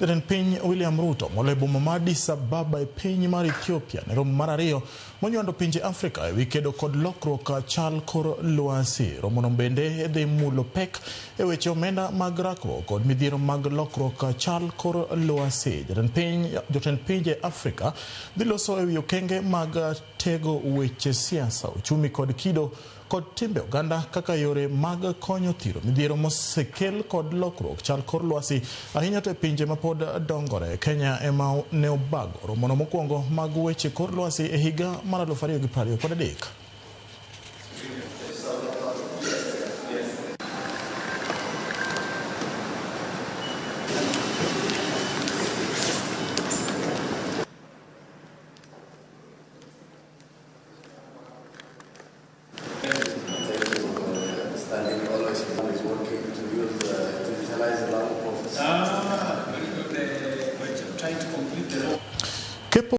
Jatend piny William Ruto molo e boma ma Addis Ababa e piny mar Ethiopia ne romo mar ariyo monywando pinje Afrika ewi kedo kod lokruok chal kor lwasi. Romono bende dhi mulo pek e weche omenda mag rakruok kod midhiero mag lokruok chal kor lwasi. Jotend pinje Afrika dhi loso ewi okenge mag tego weche siasa, uchumi kod kido kod timbe oganda kaka yore mag konyo thiro midhiero mosekel kod lokruok chal kor lwasi ahinya to e pinje mapod dongore. Kenya ema ne obago romono mokwongo mag weche kor lwasi e higa mar 2023. Standing always is working to use to digitalize the learning process. Very good. We're trying to complete the law.